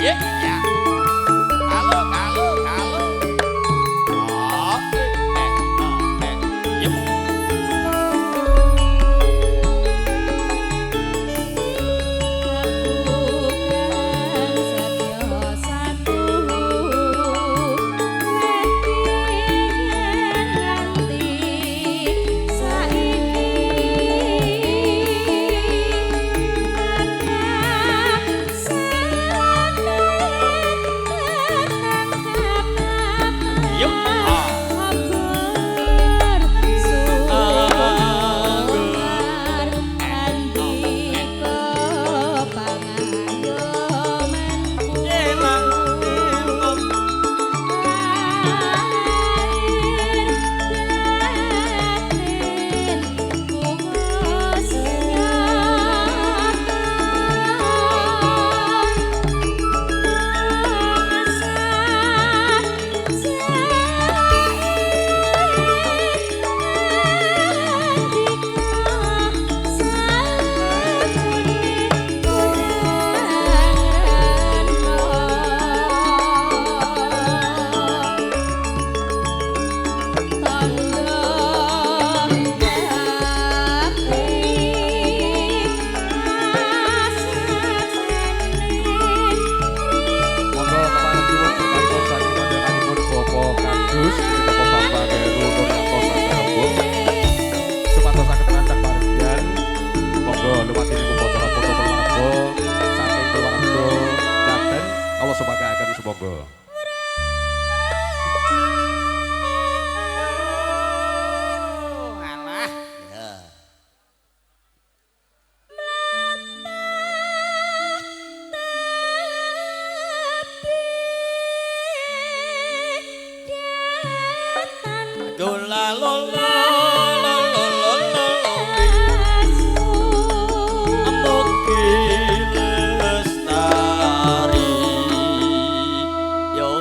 Ye ya. Halo halo halo. Oh, eh oh, eh. Yuk. Yuk. Ah. Monggo kepareng nyuwun berkahipun saking panjenenganipun Bapak Kadus iki Bapak Bambang Heru Nuryanto Sarjana Hukum supados saged rancak paringgihan. Monggo lumatinipun upacara foto keluarga saking keluarga Jaten Allah sumanggaken sumangga. Oh, alah. Ya. Dola lo lo lo lo lo lo. Mugi lestari. Yo.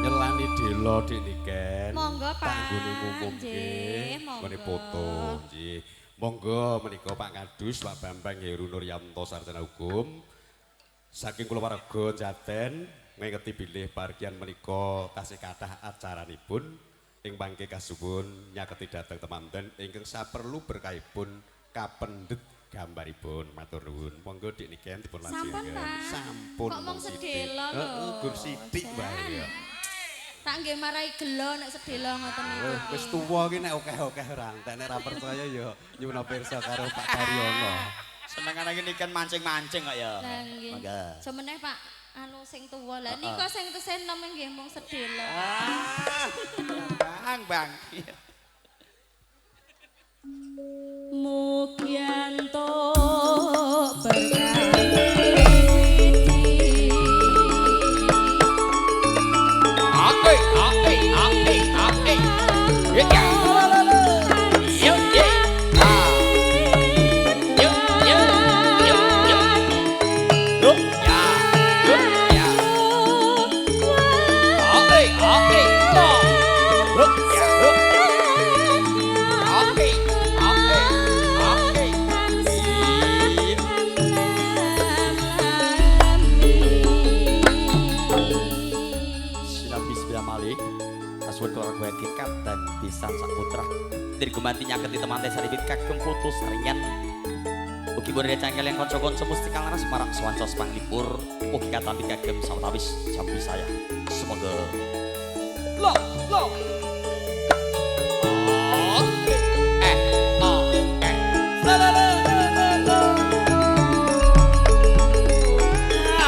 Nyelani dela Dik Niken. Monggo, Pak. Kanggone ngumumke Nggih, monggo. nggone foto nggih. Monggo menika Pak Kadus Pak Bambang Heru Nuryanto Sarjana Hukum saking kulawarga Jaten ngeketi bilih pargian menika tasih kathah acaranipun ing mangke kasuwun nyaketi dhateng temanten ingkang saperlu berkahipun kapendhet gambaripun. Matur nuwun. Monggo Dik Niken dipun Sampun, lajengaken. Pak. Sampun Kok mung mung sithik. sedhela lho. Heeh, gur sithik wae ya. Tak nggih marai gelo nek sedhela ngoten niku. Wis tuwa ki nek akeh-akeh ora entek nek ora percaya ya nyuwun pirsa karo Pak Daryono. Senengane iki Niken mancing-mancing kok ya. Lah nggih. Monggo. Semeneh Pak anu sing tuwa. Lah nika sing tesih enom nggih mung sedhela. Ah. Bang, bang. Mugi entuk berkah. Oke, oke, oke, oke. Ya. Yuk, yuk. Ah. Yuk, yuk, yuk, yuk. Yuk, ya. Yuk, ya. Oke, oke. To. Yuk, ya, yuk, ya. Oke, oke, oke. Sip. Sinambi sebelah malih kasuwun keluarga kikat dan pisan saputra dirgumanti nyaketi temante saripit kagem foto saringan ugi borne cangkel yang kanca-kanca mustika laras marak swanca panglipur ugi katampi kagem sawetawis jambi saya semoga lo lo oke eh o eh la la la la la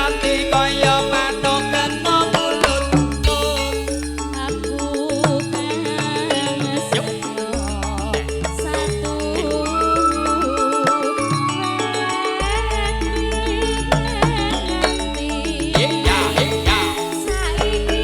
ati kaya manuk kena mulut. Aku kang setyo satu Ya ya. Saiki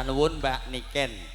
Nuwun Mbak Niken.